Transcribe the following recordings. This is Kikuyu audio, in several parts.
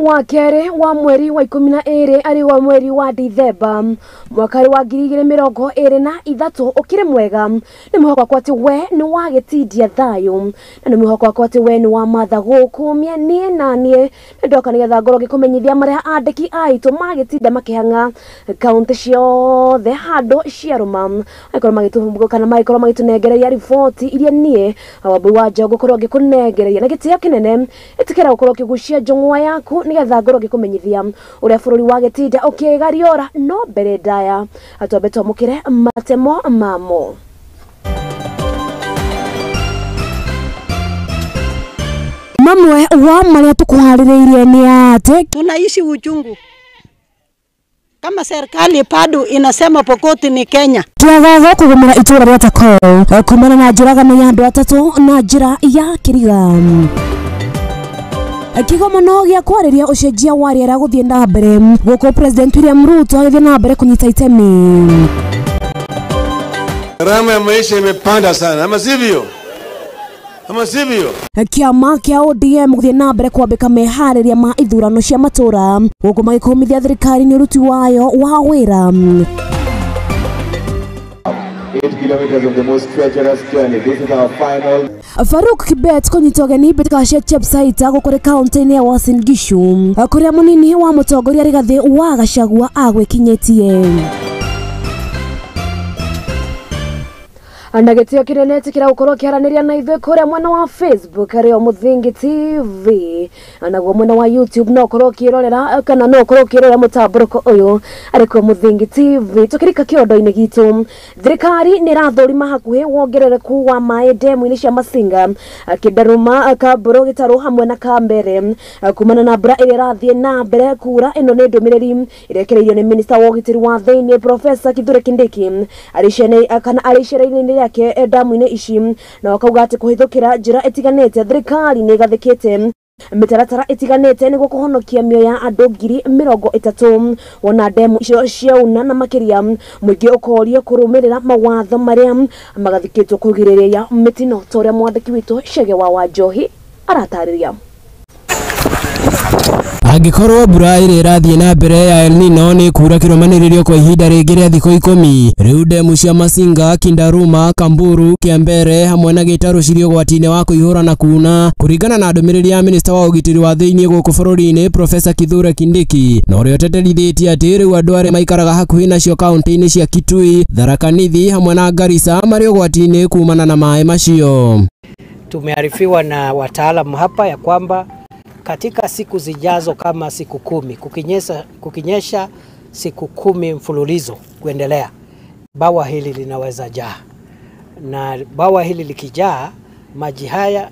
Wa kerĩ wa mweri wa 12 ari wa mweri wa Dithemba mwaka wa 2023 ukire mwega ni mwihoko wakwa ati we ni wagitindia thayo na ni mwihoko wakwa ati we ni wa matha gukumia nie na nie ndoka nigetha ngorwo ngikumenyithia maria andiki aitu magitinda makihanga kaunti ciothe handu ciaruma akorwo magitumbũka kana magikorwo magitunengereria riboti iria nie Wambui wa Njogu gukorwo ngikunengereria na gitio kinene itikira gukorwo ukigucia njong'wa yaku nigetha ngorwo ngikumenyithia uria bururi wa gitinda ukigariora no mbere ndaya atwambe twamukire matemo mamo. Mamwe wa maria tukuhaririirie ni ati tunaishi uchungu kama serikali bado inasema Pokot ni Kenya. Twagaga kugumira itura ria Takoo kumana na njũragano ya andu atatu na njira ya kiriga. Kigomano gĩa kwarĩria ũcenjia wa rĩera gũthiĩ na mbere gũkũ President William Ruto agĩthiĩ na mbere kũnyita itemi. Gharama ya maisha imepanda sana, ama sivyo? Ama sivyo? Kĩama kĩa ODM gũthiĩ na mbere kwambĩka meharĩria ma ithurano cia matũra gũkũ magĩkũmithia thirikari nĩ ũruti wayo wa wĩra. 8 kilometers of the most treacherous journey. This is our final. Farouk Kibet kũnyitwo ũgeni mbĩtĩka cia Chepsaita gũkũ kaunti-inĩ ya Uasin Gishu kũrĩa mũnini wa mũtongoria Rigathĩ wa Gachagua agwĩkinyĩtie. Na gĩtĩo kĩnene ĩtĩkĩra gũkorwo ũkĩaranĩria na ithuĩ kũrĩa mwena wa Facebook arĩo Mũthingi TV, naguo mwena wa YouTube no ũkorwo ũkĩrorera kana no ũkorwo ũkĩrorera mũtambũrũko ũyũ arĩkuo Mũthingi TV. Tũkĩrika kĩondo-inĩ gitũ, thirikari nĩ ĩrathũrima hakuhĩ wongerereku wa maĩ ndemu-inĩ cia Masinga, Kĩndarũma, Kambũrũ, Gĩtarũ hamwe na Kambere kumana na mbura ĩrĩa ĩrathiĩ na mbere kura. Ĩno nĩ ndũmĩrĩri ĩrekereirio nĩ minista wa ũgitĩri wa thĩinĩ Professor Kithure Kindiki arĩ icera-inĩ rĩake ndamu-inĩ ici, na akauga atĩ kũhĩtũkĩra njĩra ĩtiganĩte thirikari nĩ ĩgathĩkĩte mĩtaratara ĩtiganĩte nĩguo kũhonokia mĩoyo ya andũ 30,000 wona ndemu icio ciauna, na makĩria mũingĩ ũkorio kũrũmĩrĩra mawatho marĩa magathĩkĩtwo kũgirĩrĩria mĩtino ta ũrĩa mwandĩki witũ Chege wa Wanjohi aratarĩria. Angĩkorwo mbura ĩrĩa ĩrathiĩ na mbere ya El Nino nĩ kura kĩrũmanĩrĩrio kwa ihinda rĩngĩ rĩa thikũ 10, rĩu ndemu cia Masinga, Kindaruma, Kamburu, Kĩambere hamwe na Gĩtarũ cirĩ ũgwati-inĩ wa kũihũra na kuna kũringana na ndũmĩrĩri ya minista wa ũgitĩri wa thĩinĩ gũkũ bũrũri-inĩ Professor Kithure Kindiki, na ũrĩa ũteterithĩtie atĩ rĩu andũ arĩa maikaraga hakuhĩ nacio kaunti-inĩ cia Kitui, Tharaka Nithi hamwe na Garissa marĩ ũgwati-inĩ kumana na maĩ macio. Tumearifiwa na wataalamu hapa ya kwamba katika siku zijazo kama siku 10, kukinyesha siku 10 mfululizo kuendelea, bawa hili linaweza jaa. Na bawa hili likijaa, maji haya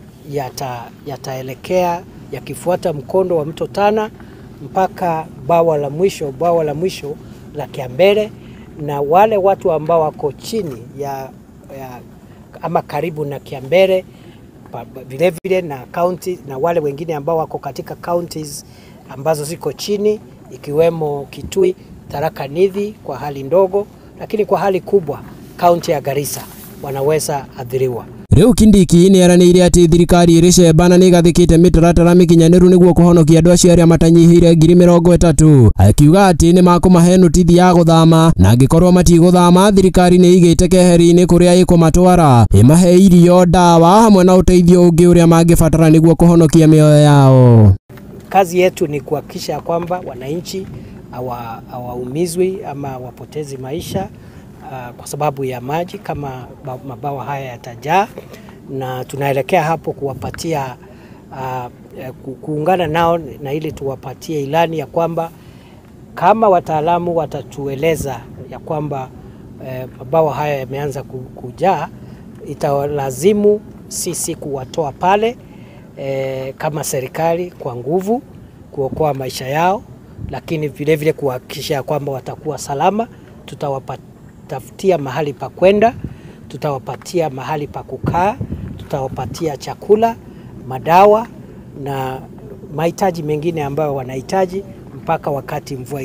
yataelekea yakifuata mkondo wa mto Tana mpaka bawa la mwisho la Kiambere, na wale watu ambao wako chini ya ama karibu na Kiambere vile vile na county, na wale wengine ambao wako katika counties ambazo ziko chini ikiwemo Kitui, Tharaka Nithi kwa hali ndogo, lakini kwa hali kubwa county ya Garissa wanaweza athiriwa. Rĩu Kindiki nĩ eranĩire atĩ thirikari ĩrĩ cembana nĩ ĩgathĩkĩte mĩtaratara mĩkinyanĩru nĩguo kũhonokia andũ acio arĩa matanyihĩire 30,000, akiuga atĩ nĩ makũmahe notithi ya gũthama, na angĩkorwo matigũthama thirikari nĩ ĩigĩte keheri-inĩ kũrĩa ĩkũmatwara, ĩmahe irio, ndawa hamwe na ũteithio ũngĩ ũrĩa mangĩbatara nĩguo kũhonokia mĩoyo yao. Kazi yetu ni kuhakikisha kwamba wananchi hawaumizwi ama wapotezi maisha kwa sababu ya maji kama mabawa haya yatajaa, na tunaelekea hapo kuwapatia kuungana nao na ili tuwapatie ilani ya kwamba kama wataalamu watatueleza ya kwamba mabawa haya yameanza kujaa, itawalazimu sisi kuwatoa pale kama serikali kwa nguvu kuokoa maisha yao, lakini vile vile kuhakikisha kwamba watakuwa salama. Tutawatafutia mahali pa kwenda, tutawapatia mahali pa kukaa, tutawapatia chakula, madawa na mahitaji mengine ambayo wanahitaji mpaka wakati mvua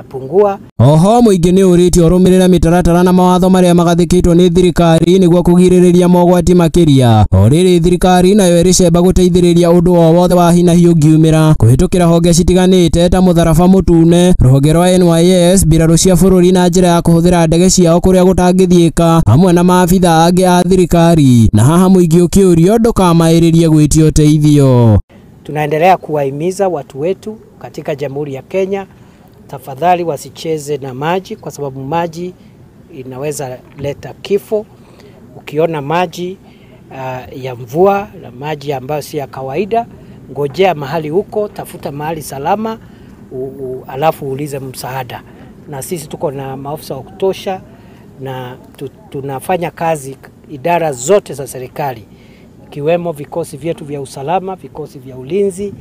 pungua. Oho mũingĩ nĩ ũrĩtio ũrũmĩrĩre mĩtaratara na mawatho marĩa magathĩkĩtwo nĩ thirikari nĩguo kũgirĩrĩria mogwati makĩria. O rĩrĩ thirikari nayo ĩrĩcemba gũteithĩrĩria ũndũ o wothe wa hi na hi ũngiumĩra kũhĩtũkĩra honge citiganĩte ta mũtharaba mũtune, rũhonge rwa NYS, mbirarũ cia bũrũri na njĩra ya kũhũthĩra ndege ciao kũrĩa gũtangĩthiĩka hamwe na maabitha angĩ a thirikari. Na haha mũingĩ ũkĩũrio ndũkamaĩrĩrie gwĩtia ũteithio. Tunaendelea kuwahimiza watu wetu katika Jamhuri ya Kenya, tafadhali wasicheze na maji, kwa sababu maji inaweza leta kifo. Ukiona maji ya mvua na maji ambayo si ya kawaida, ngojea mahali huko, tafuta mahali salama, alafu uulize msaada. Na sisi tuko na maafisa wa kutosha na tunafanya kazi idara zote za serikali, ikiwemo vikosi vyetu vya usalama, vikosi vya ulinzi,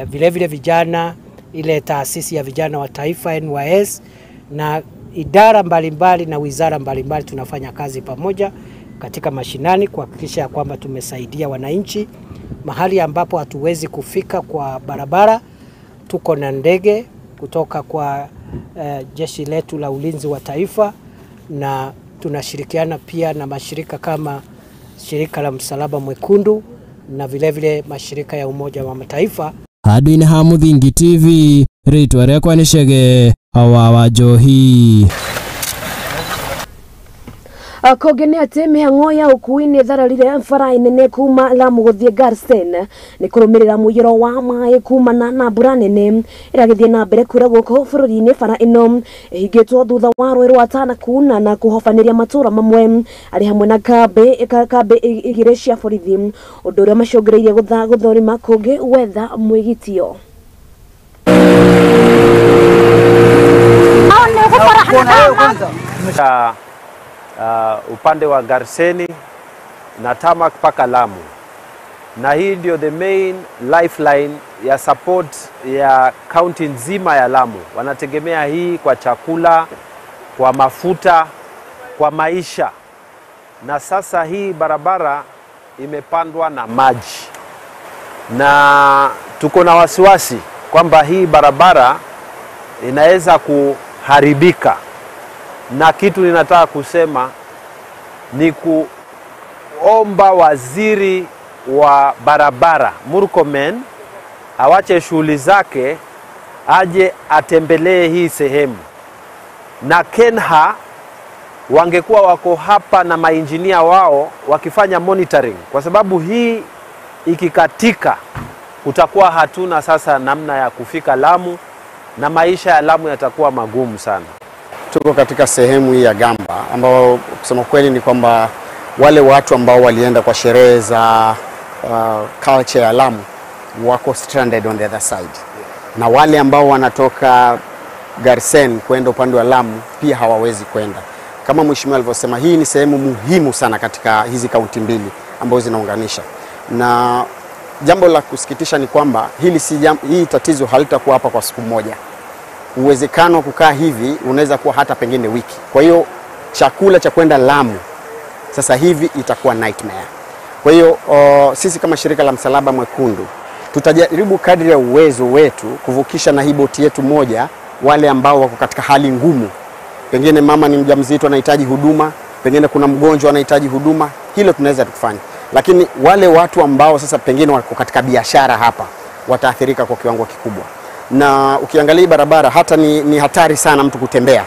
vile vile vijana, ile taasisi ya vijana wa taifa NYS, na idara mbalimbali na wizara mbalimbali. Tunafanya kazi pamoja katika mashinani kuhakikisha kwamba tumesaidia wananchi. Mahali ambapo hatuwezi kufika kwa barabara, tuko na ndege kutoka kwa jeshi letu la ulinzi wa taifa, na tunashirikiana pia na mashirika kama shirika la Msalaba Mwekundu na vile vile mashirika ya Umoja wa Mataifa. Handũ-inĩ ha Mũthingi TV, rĩtwa rĩakwa nĩ Chege Hawa wa Njohi. Kũngĩ nĩ atĩ mĩhang'o ya ũkui nĩ ĩthararire bara nene kuma Lamu gũthiĩ Garsen nĩ kũrũmĩrĩra mũiyũro wa maĩ kumana na mbura nene ĩragĩthiĩ na mbere kura gũkũ bũrũri-inĩ. Bara ĩno ĩhingĩtwo thutha wa rũĩ rwa Tana kuna na kũhobanĩria matũra mamwe arĩ hamwe na kambĩ igĩrĩ cia borithi, ũndũ ũrĩa macũngĩrĩirie gũthũrima kũngĩ gwetha mwĩgitio. Upande wa Garseni na Tamak paka Lamu, na hii ndio the main lifeline ya support ya county nzima ya Lamu. Wanategemea hii kwa chakula, kwa mafuta, kwa maisha. Na sasa hii barabara imepandwa na maji, na tuko na wasiwasi kwamba hii barabara inaweza kuharibika. Na kitu ninataka kusema ni kuomba waziri wa barabara Murkomen awache shughuli zake, aje atembelee hii sehemu. Na Kenha wangekuwa wako hapa na mainjinia wao wakifanya monitoring, kwa sababu hii ikikatika kutakuwa hatuna sasa namna ya kufika Lamu na maisha ya Lamu yatakuwa magumu sana. Tuko katika sehemu hii ya Gamba ambao kusema kweli ni kwamba wale watu ambao walienda kwa sherehe za culture ya Lamu wako stranded on the other side. Na wale ambao wanatoka Garsen kwenda upande wa Lamu pia hawawezi kwenda. Kama mheshimiwa alivyosema, hii ni sehemu muhimu sana katika hizi kaunti mbili ambazo zinaunganisha. Na jambo la kusikitisha ni kwamba hii tatizo halitakuwa hapa kwa siku moja. Uwezekano kukaa hivi unaweza kuwa hata pengine wiki. Kwa hiyo chakula cha kwenda Lamu sasa hivi itakuwa nightmare. Kwa hiyo sisi kama shirika la Msalaba Mwekundu tutajaribu kadri ya uwezo wetu kuvukisha na hii boti yetu moja wale ambao wako katika hali ngumu. Pengine mama ni mjamzito anahitaji huduma, pengine kuna mgonjwa anahitaji huduma, hilo tunaweza tukufanya. Lakini wale watu ambao sasa pengine wako katika biashara hapa wataathirika kwa kiwango kikubwa. Na ukiangalia barabara hata ni hatari sana mtu kutembea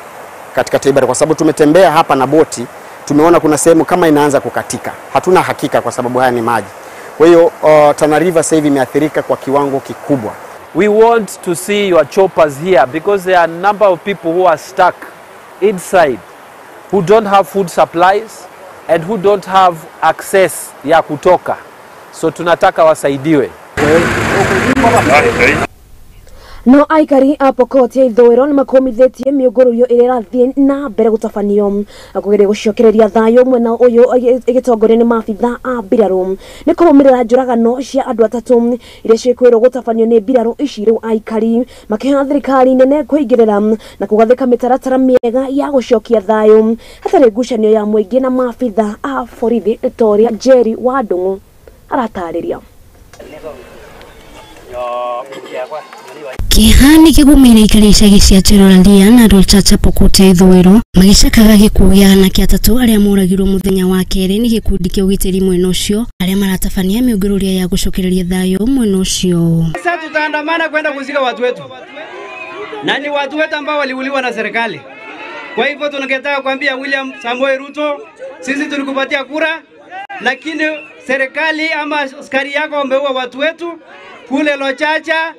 katika barabara, kwa sababu tumetembea hapa na boti, tumeona kuna sehemu kama inaanza kukatika. Hatuna hakika kwa sababu haya ni maji. Kwa hiyo Tana River sasa hivi imeathirika kwa kiwango kikubwa. We want to see your choppers here because there are a number of people who are stuck inside, who don't have food supplies and who don't have access ya kutoka. So tunataka wasaidiwe. No aikari a Pokot ya ithũĩro nĩ makũmithĩtie mĩũngũrũrio ĩrĩa ĩrathiĩ na mbere gũtabanio kũgeria gũcokereria thayũ mwena ũyũ ĩgĩtongorio nĩ maabitha a mbirarũ nĩ kũrũmĩrĩra njũragano cia andũ atatũ iria ciĩkwĩrwo gũtabanio nĩ mbirarũ ici. Rĩu aikari makĩhoya thirikari nene kũingĩrĩra na kũgathĩka mĩtaratara mĩega ya gũcokia thayũ hatarĩ ngucanio ya mũingĩ na maabitha a borithi ta ũrĩa Jerry wa Ndung'u aratarĩria. Kĩeha nĩ kĩgũmĩire aikari a icagi cia Cheroraria na Rolchacha Pokot ya ithũĩro magĩcakaga gĩkuũ gĩa anake atatũ arĩa moragirwo mũthenya wa kerĩ nĩ gĩkundi kĩa ũgitĩri mwena ũcio arĩa maratabania mĩũngũrũria ya gũcokereria thayũ mwena ũcio. Sasa tutaandamana kwenda kuzika watu wetu, na ni watu wetu ambao waliuliwa na serikali. Kwa hivyo tungetaka kuambia William Samoei Ruto, sisi tulikupatia kura, lakini serikali ama askari yako wameua watu wetu kule Lochacha.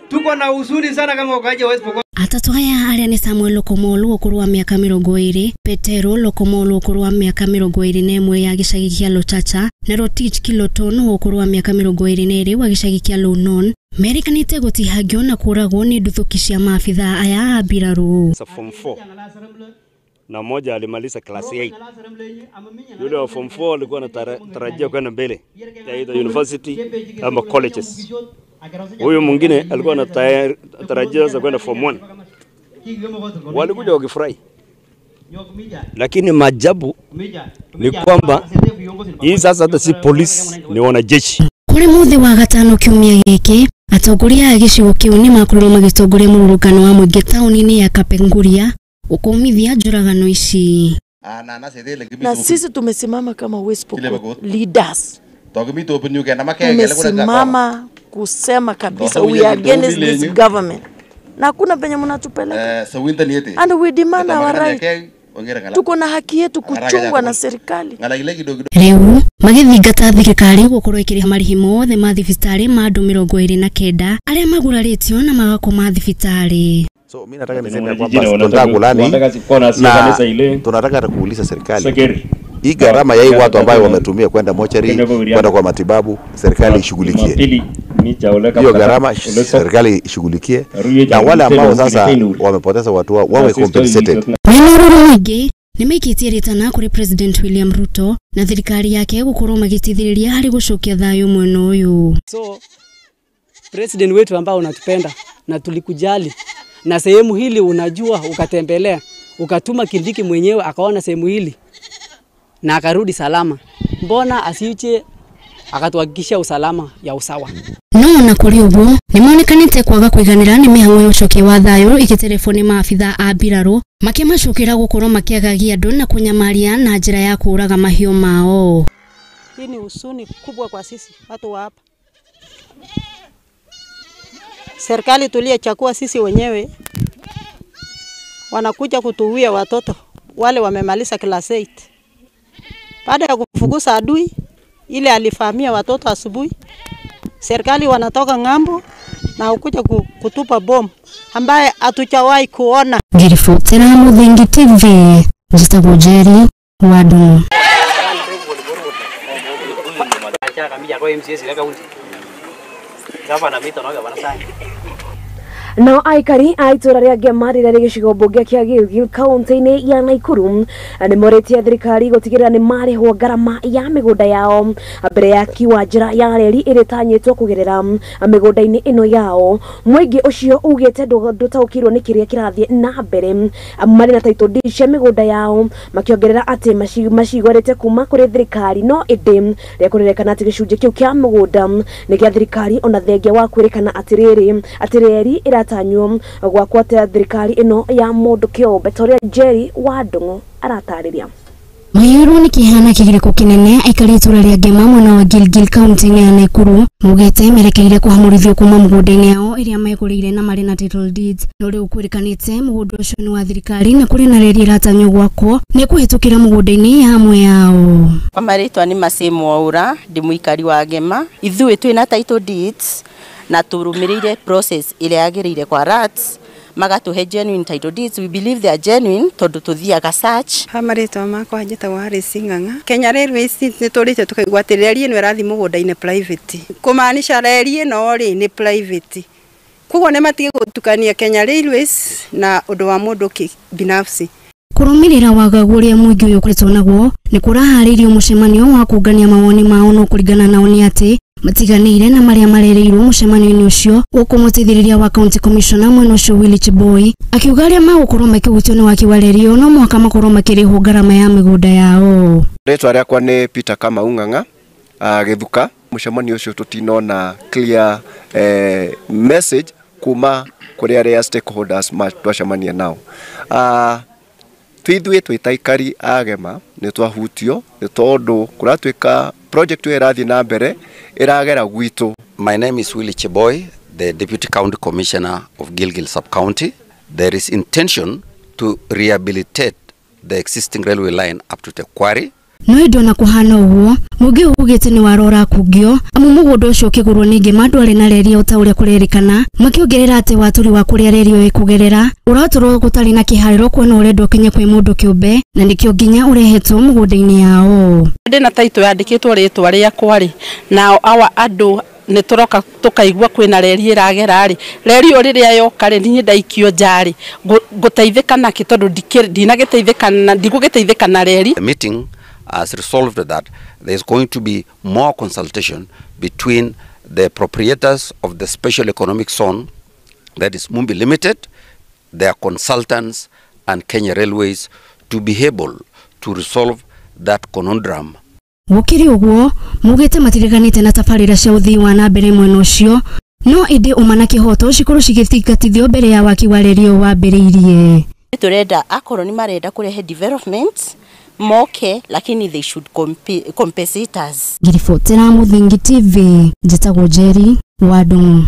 Tuko na huzuni sana kama wakaaji wa West Pokot. Atatu aya arĩa nĩ Samuel Lokomolu ũkũrũ wa mĩaka 20, Petero Lokomolu ũkũrũ wa mĩaka 21 ya gĩcagi kĩa Lochacha na Rotich Kiloton ũkũrũ wa mĩaka 22 wa gĩcagi kĩa Lounon merĩkanĩte gũtihangio na kũragwo nĩ nduthũki cia maabithaa aya a mbirarũ. Form 4 na mmoja alimaliza class 8. Yule wa form 4 alikuwa anatarajia kwenda mbele either university ama colleges. Huyu mwingine alikuwa anatarajia za kwenda form 1. Walikuja wakifurahi. Lakini maajabu ni kwamba hii sasa hata si polisi, ni wanajeshi. Kuri muthi wa gatano kiumia giki atongoria a gĩcigo kĩu nĩ makorirwo magĩtongoria mũrũrũngano wa mũingĩ taũni-inĩ ya Kapenguria ũkũmithia njũragano ici. Na sisi tumesimama kama West Pokot leaders, tumesimama kusema kabisa we are against this government, na hakuna penye mnatupeleka, and we demand our right. Tuko na haki yetu kuchungwa na serikali. Riu magithingata thirikari gukorwo ikiriha marihi mothe ma thibitarĩ ma andũ 29 arĩa magurarĩtio na magakoma thibitarĩ. So mimi nataka niseme kwamba tunataka kulani na tunataka kuuliza serikali hii gharama ya hii watu ambayo wametumia kwenda mochari, kwenda kwa matibabu, serikali ishughulikie hiyo gharama, serikali ishughulikie, na wale ambao sasa wamepoteza watu wao wawe compensated. Mĩrũrũ nĩmaikĩtie rĩtana kũrĩ President William Ruto na thirikari yake gũkorwo magĩteithĩrĩria harĩ gũcokia thayũ mwena ũyũ. So president wetu ambao unatupenda na tulikujali na sehemu hili unajua, ukatembelea ukatuma Kindiki mwenyewe akaona sehemu hili na akarudi salama, mbona asiuche akatuhakikishia usalama ya usawa? No na kuri uguo nĩmonekanĩte kwaga kũiganĩra nĩ mĩhang'o ya ũcokia wa thayũ ĩgĩterefoni maabithaa a mbirarũ makĩmacukĩra gũkorwo makĩagagia andũ na kũnyamaria na njĩra ya kũũraga mahiũ mao. Hii ni huzuni kubwa kwa sisi watu wa hapa. Serikali tuliyechagua sisi wenyewe wanakuja kutuuia watoto wale wamemaliza class 8. Baada ya kufukuza adui ile alifahamia watoto asubuhi, serikali wanatoka ng'ambo na ukuja kutupa bomu ambaye hatujawahi kuona. Ngiribotera Muthingi TV, njitagwo Njeri wa Ndung'u. Nao aikari a itũra rĩa Ngema rĩrĩa rĩ gĩcigo mbunge kĩa Gilgil kaunti-inĩ ya Nakuru nĩmorĩtie thirikari gũtigĩrĩra nĩmarĩhwo ngarama ya mĩgũnda yao mbere ya kiwanjĩra ya reri ĩrĩa ĩtanyĩtwo kũgerera mĩgũnda-inĩ ĩno yao. Mũingĩ ũcio ugĩte ndũtaũkĩirwo nĩ kĩrĩa kĩrathiĩ na mbere marĩ na title deed cia mĩgũnda yao, makĩongerera atĩ macigorĩte kuma kũrĩ thirikari, no ĩndĩ rĩa kũrĩrĩkana atĩ gĩcunjĩ kĩu kĩa mũgũnda nĩ gĩa thirikari ona thengia wa kwĩrĩkana atĩrĩrĩ atĩ reri ĩratanywo gwakwo thirikari ĩno ya mũndũ kĩũmbe ta ũrĩa Njeri wa Ndung'u aratarĩria. Maiyũrwo nĩ kĩeha na kĩgirĩko kĩnene aikari itũra rĩa Ngema mwena wa Gilgil kaunti-inĩ ya Nakuru maugĩte merekeire kũhamũrithio kuma mũgũnda-inĩ yao ĩrĩa megũrĩire na marĩ na title deeds, no rĩu kwĩrĩkanĩte mũgũnda ũcio nĩ wa thirikari na kũrĩ na reri ĩratanywo gwakwo nĩ kũhĩtũkĩra mũgũnda-inĩ ya amwe yao. Kwa marĩtwa nĩ Mercy Mwaura, ndĩ mũikari wa Ngema. Ithuĩ twĩna title deeds na tũrũmĩrĩire process ĩrĩa yagĩrĩire kwa RATS magatuhe genuine title deeds. We believe they are genuine tondu tuthiaga search. Ha marĩtwa makwa njĩtagwo Harris Ng'ang'a. Kenya Railways nĩ tũrĩte tũkaigua atĩ reri ĩno ĩrathiĩ mũgũnda-inĩ private, kũmaanisha reri ĩno rĩ nĩ private, koguo nĩ matige gũtukania Kenya Railways na ũndũ wa mũndũ binafsi. Kũrũmĩrĩra wagagu ũrĩa mũingĩ ũyũ ũkoretwo naguo nĩ kũraharĩirio mũcemanio wa kũngania mawoni mao, no kũringana nao nĩ atĩ matiganĩire na marĩa marereirwo mũcemanio-inĩ ũcio, gũkũ mũteithĩrĩria wa county commissioner mwena ũcio Willy Cheboi akiuga arĩa magũkorwo makĩhutio nĩ waki wa reri ĩyo no mũhaka makorwo makĩrĩhwo ngarama ya mĩgũnda yao. Rĩtwa rĩakwa nĩ Peter Kamau Ng'ang'a Gĩthuka. Mũcemanio ũcio tũtinona clear message Kuma kuri aria stakeholders twacemania nao. Twithuĩ twĩ ta aikari a Gema nĩ twahutio nĩ tondũ kũratuĩka project ĩyo ĩrathiĩ na mbere ĩragera gwitũ. My name is Willie Cheboy, the Deputy County Commissioner of Gilgil Sub-County. There is intention to rehabilitate the existing railway line up to the quarry. No ĩndĩ ona kũhana ũguo mũingĩ ugĩte nĩ warora kungio amu mũgũnda ũcio ũkĩgũrwo nĩ Ngema ndwarĩ na reri o ta ũrĩa kũrerĩkana, makĩongerera atĩ watũri wa kũrĩa reri ĩyo ĩkũgerera ũratũrwo gũtarĩ na kĩharĩro kuona ũrendwo ũkinye kwĩ mũndũ kĩũmbe na nĩkĩo nginya ũrehetwo mũgũnda-inĩ yao. Ndĩna taitũ yandĩkĩtwo rĩtwa rĩakwa rĩ, nao awa andũ nĩ tũroka tũkaigua kwĩna reri ĩragera rĩ, reri ĩyo rĩrĩa yoka rĩ, niĩ ndaikio nja rĩ, ngũteithĩka nakĩ tondũ ndinagĩteithĩka, ndigũgĩteithĩka na reri. The meeting has resolved that there is going to be more consultation between the proprietors of the special economic zone, that is Mumbi Limited, their consultants and Kenya Railways, to be able to resolve that conundrum. Gũkĩrĩ ũguo mugĩte matiriganĩte na tabarĩra cia ũthii wa na mbere mwena ũcio, no ĩndĩ ũma na kĩhoto cikorwo cigĩthingatithio mbere ya waki wa reri ũyũ wambĩrĩirie. Turenda akorwo nĩ marenda kũrehe development moke, lakini they should compensate us. Ngiribotera Muthingi TV, njĩtagwo Jerry wa Ndung'u.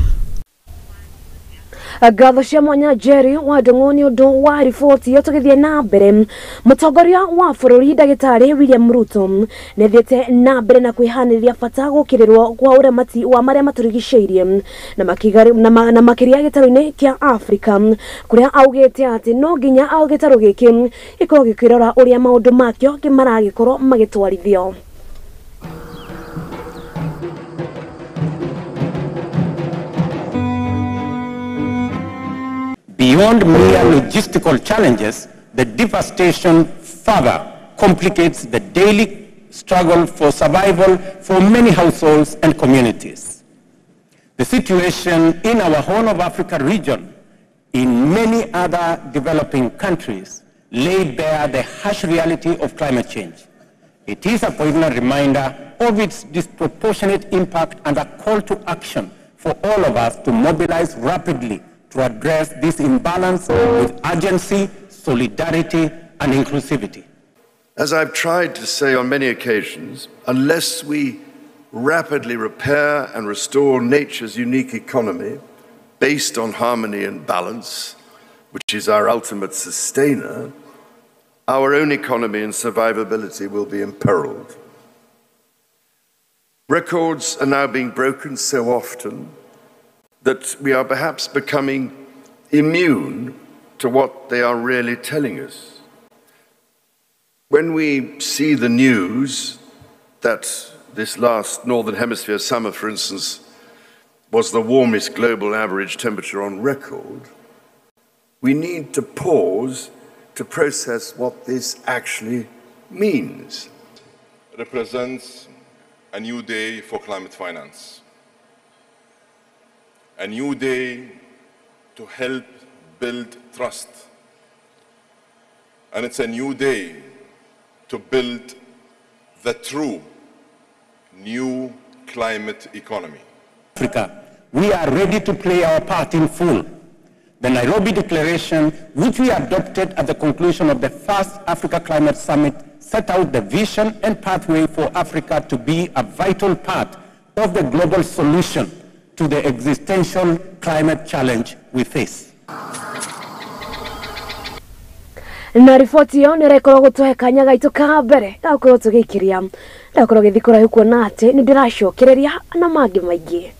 Ngatho cia mwanya Jerry wa Ndung'u nĩ ũndũ wa riboti ĩyo. Tũgĩthiĩ na mbere, mũtongoria wa bũrũri ndagĩtarĩ William Ruto nĩathiĩte na mbere na kwĩhanĩrĩria bata gũkĩrĩrwo kwa ũramati wa marĩa matũrigicĩirie na makĩria gĩtarũ-inĩ kĩa Afrika, kũrĩa augĩte atĩ no nginya gĩtarũ gĩkĩ gĩkorwo gĩkĩrora ũrĩa maũndũ makĩo maragĩkorwo magĩtwarithio. Beyond mere logistical challenges, the devastation further complicates the daily struggle for survival for many households and communities. The situation in our Horn of Africa region, in many other developing countries, lay bare the harsh reality of climate change. It is a poignant reminder of its disproportionate impact and a call to action for all of us to mobilize rapidly to address this imbalance with urgency, solidarity, and inclusivity. As I've tried to say on many occasions, unless we rapidly repair and restore nature's unique economy based on harmony and balance, which is our ultimate sustainer, our own economy and survivability will be imperiled. Records are now being broken so often that we are perhaps becoming immune to what they are really telling us. When we see the news that this last Northern Hemisphere summer, for instance, was the warmest global average temperature on record, we need to pause to process what this actually means. Represents a new day for climate finance. A new day to help build trust. And it's a new day to build the true new climate economy. Africa, we are ready to play our part in full. The Nairobi Declaration, which we adopted at the conclusion of the first Africa Climate Summit, set out the vision and pathway for Africa to be a vital part of the global solution to the existential climate challenge we face. Na riboti ĩyo nĩ ĩrekorwo gũtũhe kanya gaitũ ka mbere ga gũkorwo tũgĩikĩria ndakorwo gĩthiĩ kũraihu kuona atĩ nĩ ndĩracokereria na mangĩ maingĩ.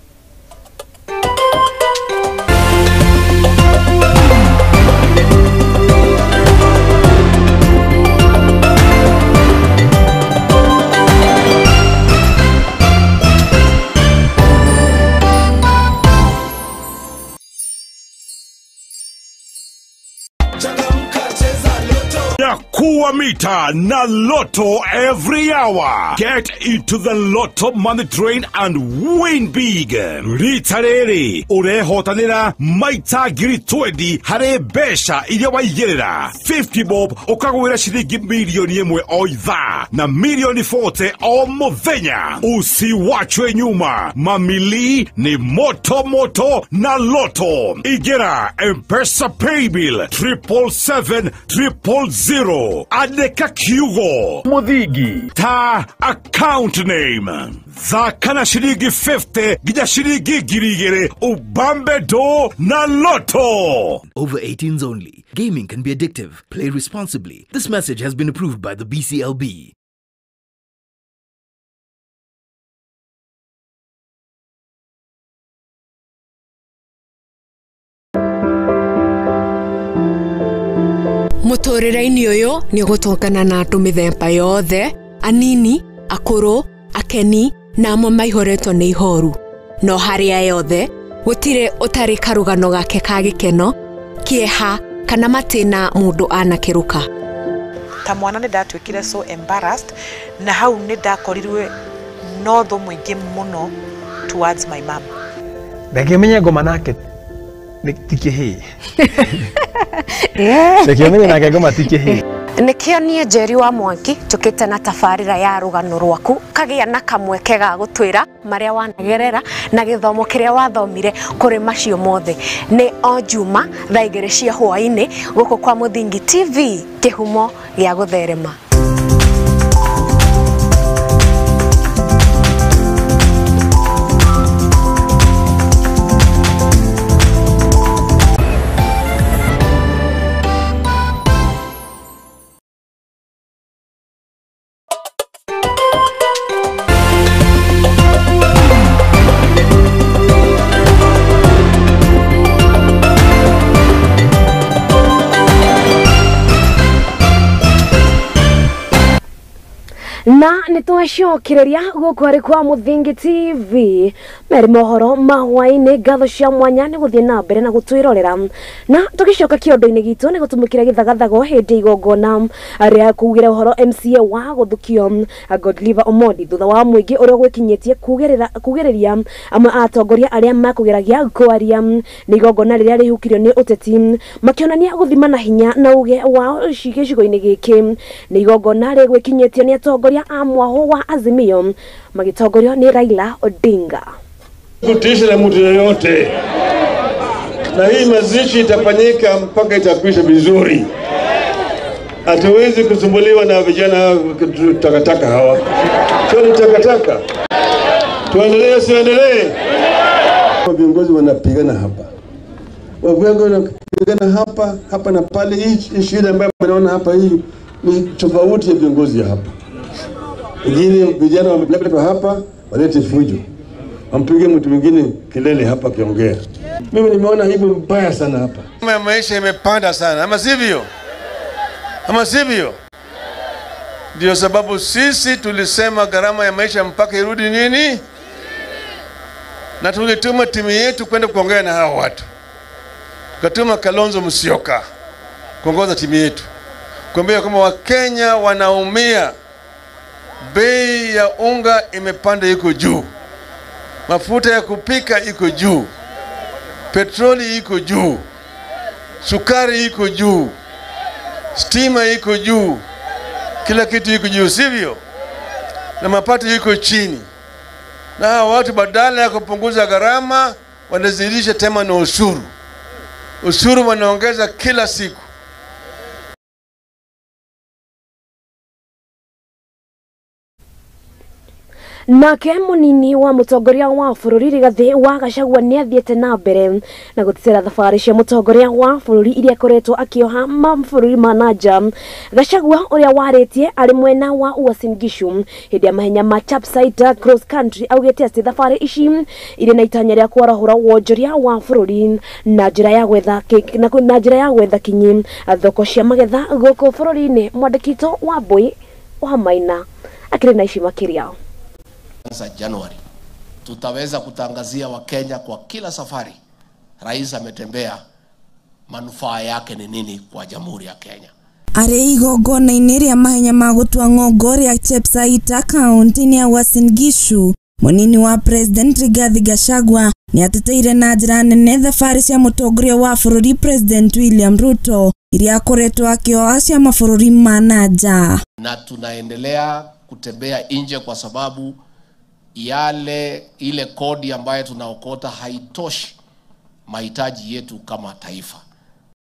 Nyakua mita na Lotto every hour. Get into the Lotto money train and win big. Rita rĩrĩ ũrehotanĩra maita 20,000 harĩ mbeca iria waigĩrĩra. 50 bob ũkagwĩra ciringi milioni 1 o ithaa na milioni 40 o mũthenya. Usiwachwe nyuma, mamili ni moto moto na Lotto. Igera M-Pesa paybill 777 000. Andĩka kiugo Muthingi ta account name. Thaka na ciringi 50 nginya ciringi 2,000 ubambe do na Lotto. Over 18s only. Gaming can be addictive. Play responsibly. This message has been approved by the BCLB. Mũtũrĩre-inĩ ũyũ nĩ ũgũtũngana na andũ mĩthemba yothe, anini, akũrũ, akeni na amwe maihũrĩtwo nĩ ihoru. No harĩa yothe, gũtirĩ ũtarĩ karũgano gake ka gĩkeno, kĩeha kana matĩna mũndũ anakĩrũka. Ta mwana nĩ ndatuĩkire so embarrassed na hau nĩ ndakorirwe no thũ mũingĩ mũno towards my mom. Ndangĩmenya ngoma nake ti kĩhĩĩ. Ndangĩmenya nake ngoma ti kĩhĩĩ. Nĩkĩo niĩ Njeri wa Mwangi njũkĩte na tabarĩra ya rũgano rwaku kagĩa na kamweke ga gũtwĩra marĩa wanagerera na gĩthomo kĩrĩa wathomire kũrĩ macio mothe. Nĩ o Juma thaa 2 cia hwaĩ-inĩ gũkũ kwa Muthingi TV, kĩhumo gĩa gũtherema. Na nĩ twacokereria gũkũ arĩ kwa Muthingi TV meri mohoro ma hwaĩ-inĩ. Ngatho cia mwanya nĩ gũthiĩ na mbere na gũtwĩrorera, na tũgĩcoka kĩondo-inĩ gitũ nĩ gũtũmĩkĩra gĩthagathago hĩndĩ igongona rĩa kugĩra ũhoro MCA wa gũthukio Godliver Omondi thutha wa mũingĩ ũrĩa gwĩkinyĩtie kugĩrĩria amwe a atongoria arĩa makũgeragia kwaria. Nĩ igongona rĩrĩa rĩhukirio nĩ ũteti makĩonania gũthima na hinya na uge wao gĩcigo-inĩ gĩkĩ. Nĩ igongona rĩgwĩkinyĩtio nĩ atongoria a mwaho wa Azimio magĩtongorio nĩ Raila Odinga. Kutisha na mtu yoyote, na hii mazishi itafanyika mpaka itakwisha vizuri. Hatuwezi kusumbuliwa na vijana takataka hawa. Sio ni takataka. Tuendelee, siendelee. Viongozi wanapigana hapa, viongozi wanapigana hapa hapa na pale. Hii shida ambayo mnaona hapa hii ni tofauti ya viongozi hapa. Wengine vijana wameletwa hapa walete fujo, wampige mtu mwingine kelele hapa akiongea. Mimi nimeona hivyo mbaya sana hapa. Maisha imepanda sana, ama sivyo? Ama sivyo? Ndio sababu sisi tulisema gharama ya maisha mpaka irudi nini? Na tulituma timu yetu kwenda kuongea na hao watu. Tukatuma Kalonzo Musyoka kuongoza timu yetu, kuambia kama Wakenya wanaumia, bei ya unga imepanda iko juu, mafuta ya kupika iko juu, petroli iko juu, sukari iko juu, stima iko juu, kila kitu iko juu, sivyo? Na mapato iko chini. Na hawa watu badala ya kupunguza gharama wanazidisha tena na ushuru. Ushuru wanaongeza kila siku. Nake munini wa mutongoria wa bururi Rigathi wa Gachagua ni athiete na mbere na gutitira thabarĩ cia mutongoria wa bururi iria akoretwo akioha mabũrũri ma nanja. Gachagua ũrĩa warĩtie arĩ mwena wa Uasin Gishu hĩndĩ ya mahenya ma Chapside Cross Country augĩte atĩ thabarĩ ici irĩ na itanya rĩa kwarahũra wonjoria wa bururi na njĩra ya gwetha na njĩra ya gwetha kinyi thoko cia magetha gũkũ bũrũri-inĩ. Mwandĩkitũ wa Mbui wa Maina akĩrĩ na ici makĩria. Januari tutaweza kutangazia Wakenya kwa kila safari rais ametembea, manufaa yake ni nini kwa Jamhuri ya Kenya. Arĩ igongona-inĩ rĩa mahenya ma gũtua ng'ongo rĩa Chepsaita kaunti-inĩ ya Uasin Gishu, mũnini wa President Rigathi Gachagua nĩateteire na njĩra nene thabarĩ cia mũtongoria wa bũrũri President William Ruto iria akoretwo akĩoa cia mabũrũri ma na nja. Na tunaendelea kutembea nje kwa sababu yale ile kodi ambayo tunaokota haitoshi mahitaji yetu kama taifa.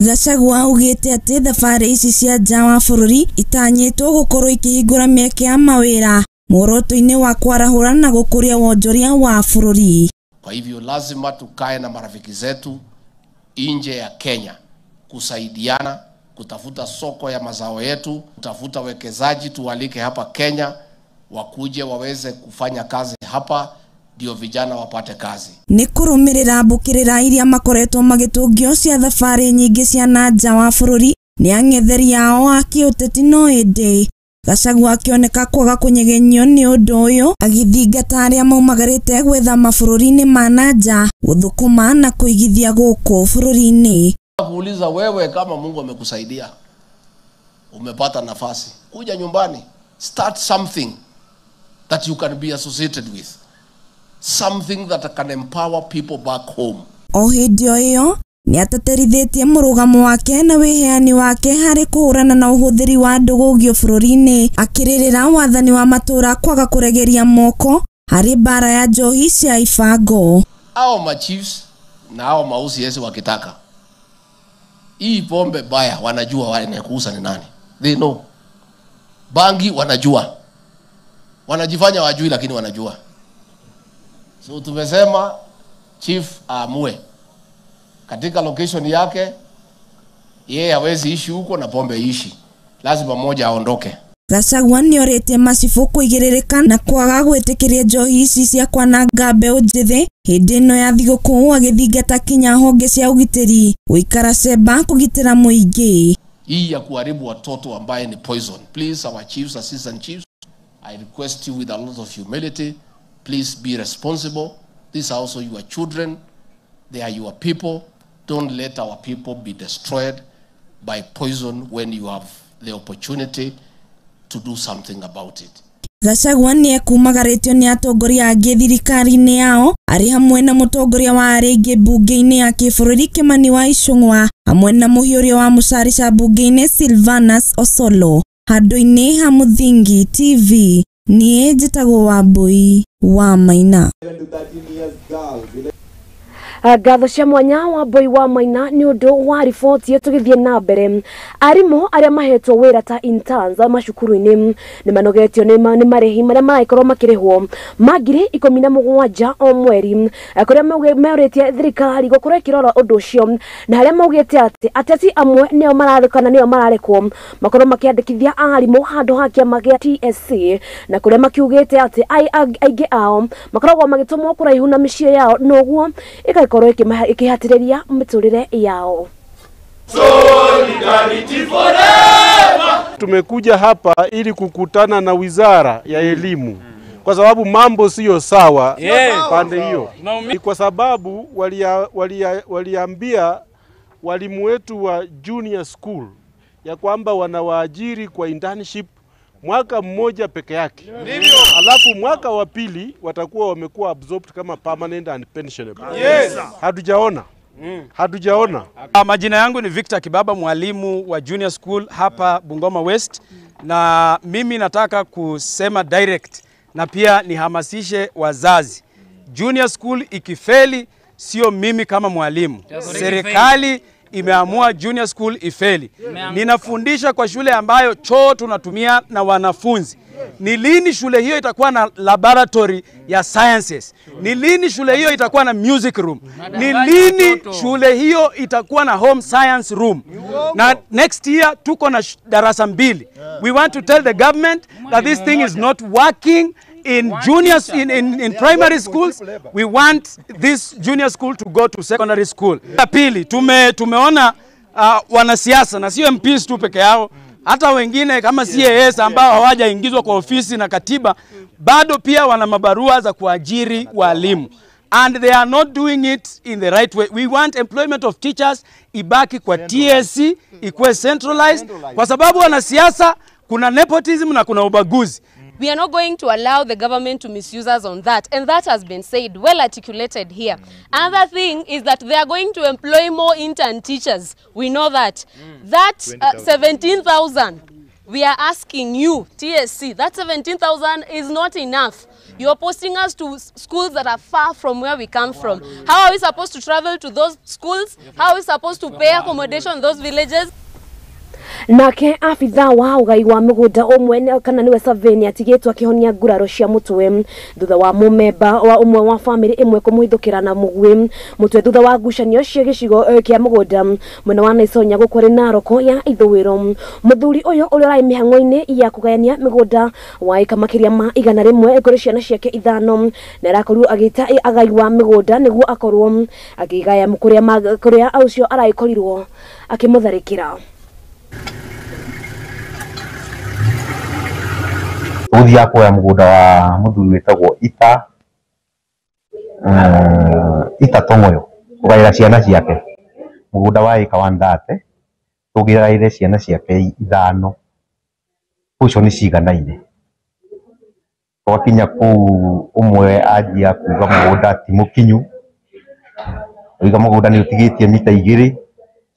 Gachagua augĩte atĩ thabarĩ ici cia nja wa bũrũri itanyĩtwo gũkorwo ikĩhingũra mĩeke ya mawĩra muoroto-inĩ wa kwarahũra na gũkũria wonjoria wa bũrũri. Kwa hivyo lazima tukae na marafiki zetu nje ya Kenya kusaidiana, kutafuta soko ya mazao yetu, kutafuta wekezaji tuwalike hapa Kenya wakuje waweze kufanya kazi hapa ndio vijana wapate kazi. Nĩ kũrũmĩrĩra mbũkĩrĩra iria makoretwo magĩtũngio cia thabarĩ nyingĩ cia na nja wa bũrũri nĩ ang'etheri ao a kĩũteti no ĩndĩ Gachagua akĩoneka kwaga kũnyegenyio nĩ ũndũ ũyũ agĩthingata arĩa maumagarĩte gwetha mabũrũri-inĩ ma na nja gũthũkũma na kũigithia gũkũ bũrũri-inĩ. Kuuliza wewe, kama Mungu amekusaidia umepata nafasi, kuja nyumbani, start something that you can be associated with, something that can empower people back home. O hĩndĩ o ĩyo nĩateterithĩtie mũrũgamo wake na wĩheani wake harĩ kũhũrana na ũhũthĩri wa ndũgũgio bũrũri-inĩ, akĩrĩrĩra wathani wa matũra kwaga kũregeria moko harĩ mbara ya njohi cia ibango. Hao ma chiefs na hao ma OCS wakitaka hii pombe baya, wanajua wanayekuuza ni nani. They know. Bangi wanajua, wanajifanya wajui lakini wanajua. So tumesema chief aamue katika location yake, yeye hawezi ishi huko na pombe ishi, lazima mmoja aondoke. Gachagua nĩorĩtie macibũ kũigĩrĩrĩka na kwaga gwĩtĩkĩria njohi ici cia kwananga mbeũ njĩthĩ hĩndĩ ĩno ya thigũkũ, agĩthingata kinya honge cia ũgitĩri gũikara cemba kũgitĩra mũingĩ. Hii ya kuharibu watoto ambaye ni poison. Please, our chiefs, assistant chiefs, I request you with a lot of humility, please be responsible. These are also your children. They are your people. Don't let our people be destroyed by poison when you have the opportunity to do something about it. Gachagua nĩekumagarĩtio nĩ atongoria angĩ thirikari-inĩ yao arĩ hamwe na mũtongoria wa arĩa aingĩ mbunge-inĩ ya kĩbũrũri Kimani wa Ichung'wa hamwe na mũhiũria wa mũcarica mbunge-inĩ Silvanus Osolo. Handũ-inĩ ha Mũthingi TV, niĩ njĩtagwo Wambui wa Maina. Ngatho cia mwanya Wambui wa Maina nĩ ũndũ wa riboti tũgĩthiĩ na mbere. Arimũ arĩa mahetwo wĩra ta interns macukuru-inĩ nĩ manogetio nĩ marĩhi marĩa maragĩkorwo makĩrĩhwo ma 17,000 o mweri, kũrĩa merĩtie thirikari gũkorwo ĩkĩrora ũndũ ũcio, na harĩa maugĩte atĩ ateti amwe nĩo marathũkana nĩo mararekwo makorwo makĩandĩkithia arimũ handũ ha kĩama gĩa TSC, na kũrĩa makiugĩte atĩ aingĩ ao makoragwo magĩtũmwo kũraihu na mĩciĩ yao noguo ĩgakorwo ikihatĩrĩria mĩtũrĩre yao. Solidarity forever. Tumekuja hapa ili kukutana na Wizara ya Elimu kwa sababu mambo siyo sawa pande hiyo. Ni kwa sababu waliambia walimu wetu wa junior school ya kwamba wanawaajiri kwa internship mwaka mmoja peke yake. Alafu mwaka wa pili watakuwa wamekuwa absorbed kama permanent and pensionable. Yes. Hatujaona. Hatujaona. Majina yangu ni Victor Kibaba, mwalimu wa junior school hapa Bungoma West, na mimi nataka kusema direct na pia nihamasishe wazazi. Junior school ikifeli sio mimi kama mwalimu. Serikali imeamua junior school ifeli. Ninafundisha kwa shule ambayo choo tunatumia na wanafunzi. Ni lini shule hiyo itakuwa na laboratory ya sciences? Ni lini shule hiyo itakuwa na music room? Ni lini shule hiyo itakuwa na home science room? Na next year tuko na darasa 2. We want to tell the government that this thing is not working in juniors, in primary schools. We want this junior school to go to secondary school. Pili, tumeona wanasiasa na sio MPs tu peke yao, hata wengine kama CAS ambao hawajaingizwa kwa ofisi na katiba bado pia wana mabarua za kuajiri walimu. And they are not doing it in the right way. We want employment of teachers ibaki kwa TSC, ikuwe centralized, kwa sababu wanasiasa kuna nepotism na kuna ubaguzi. We are not going to allow the government to misuse us on that. And that has been said, well articulated here. Another thing is that they are going to employ more intern teachers. We know that. That 17,000, we are asking you, TSC, that 17,000 is not enough. You are posting us to schools that are far from where we come from. How are we supposed to travel to those schools? How are we supposed to pay accommodation in those villages? Nake abitha wa ugai wa mugunda umwe kana niwe Saveni atigitwo akihonia nguraro cia mutwe thutha wa mumemba wa umwe wa family imwe kumuhithukira na mugwi mutwe thutha wa ngucanio cia gicigo kia mugunda mwena wa Naisonya gukuri Naroko ya Ithuiro. Muthuri uyu uria urai mihango-ini ya kugayania migunda wa ika makiria ma 100 kuri ciana ciake 5 na arakorirwo agita agai wa migunda niguo akorwo akigaya kuria kuria ucio araikorirwo akimutharikira. Gũthiaga kuoya mũgũnda wa mũthuri wĩtagwo Ita Ita Tong'oyo kũgaĩra ciana ciake mũgũnda wa ĩka 130 tũgĩraire ciana ciake 5 ũcio nĩ ciganaine. Twakinya kũu ũmwe anjia kuga mũgũnda ti mũkinyu, oiga mũgũnda nĩ ũtigĩtie mita 2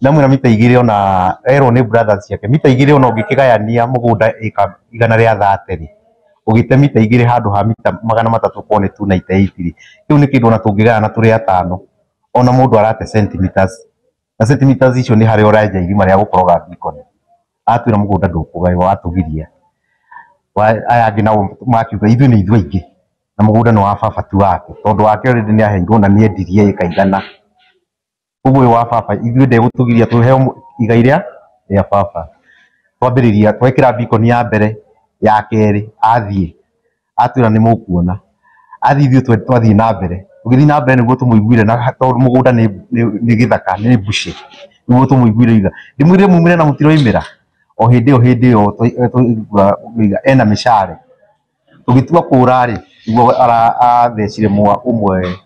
ndamwĩra mita 2 ona erwo nĩ brothers ciake mita 2 ona ũngĩkĩgayania mũgũnda ĩka 130 ũgĩte mita 2 handũ ha mita 300 korwo nĩ 298 rĩ kĩu nĩ kĩndũ ona tũngĩgayana tũrĩ atano ona mũndũ arate centimeters na centimeters icio nĩ harĩa ũrenja irima rĩa gũkoroga beacon. Atwĩra mũgũnda ndũkũgaywo atũgiria aya angĩ nao makiuga ithuĩ nĩ ithuĩ aingĩ na mũgũnda nĩ wa baba tu wake tondũ wake already nĩ aheirwo na nĩ endirie ĩka 100 koguo ũyũ wa baba ithuĩ ndegũtũgiria tũheo igai rĩa baba. Twambĩrĩria twekĩra beacon ya mbere ya kerĩ athiĩ atwĩra nĩ mũkuona athiĩ ithuĩ twathiĩ na mbere tũgĩthiĩ na mbere nĩguo tũmũiguire na tondũ mũgũnda nĩ gĩthaka nĩ mbucĩ nĩguo tũmũiguire iga ndĩmwĩrire mumĩre na mũtiroimĩra o hĩndĩ ĩyo tũigua ena mĩcare tũgĩtua kũra rĩ nĩguo athecire ũmwe